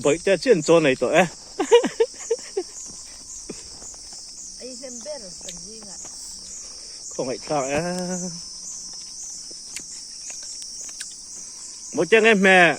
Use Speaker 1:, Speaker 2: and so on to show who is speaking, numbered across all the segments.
Speaker 1: Bawihte chian chaw nei tawh e.
Speaker 2: Ei hnem ber kan zingah.
Speaker 1: Khawngaihthlak e. Bawihte nge hmeh.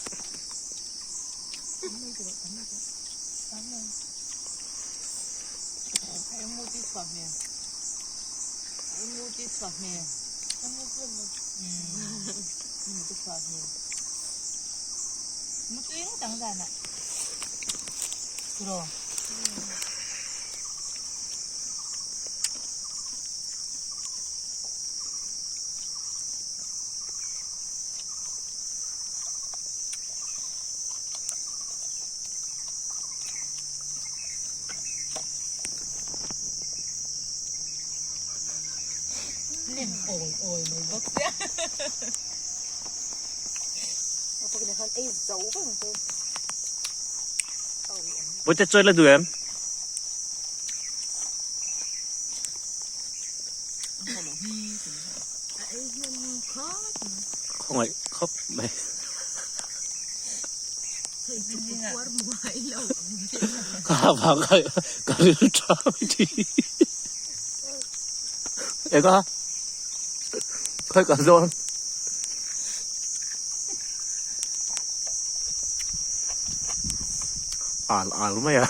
Speaker 1: Bawihte chawi la duh em? Khawngaih khawp mai. Ka vang kha ka ril tha thi. Eng a? Khawi ka zawn. Al al mai a.